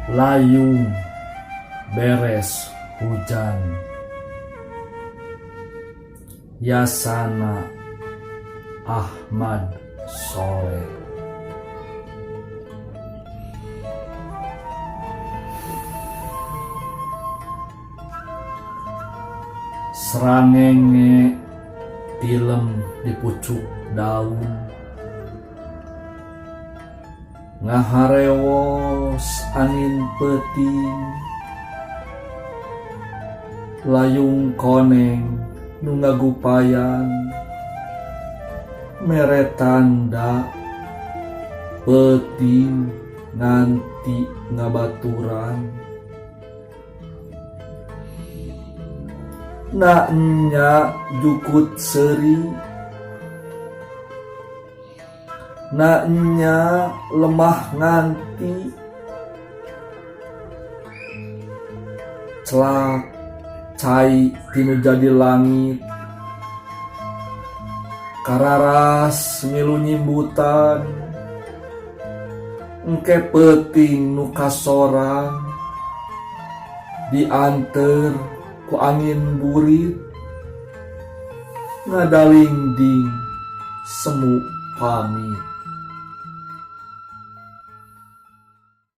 Layung beres hujan. Yasana Ahmad Soleh. Srangenge tilem di pucuk daun. Ngaharewos angin peuting. Layung koneng nu ngagupayan mere tanda peuting nganti ngabaturan. Na enya jukut seuri. Na enya lemah nganti. Celak cai tinu jadi langit. Kararas milu nyimbutan. Engke peuting nu kasorang dianteur ku angin burit ngadalingding semu pamit.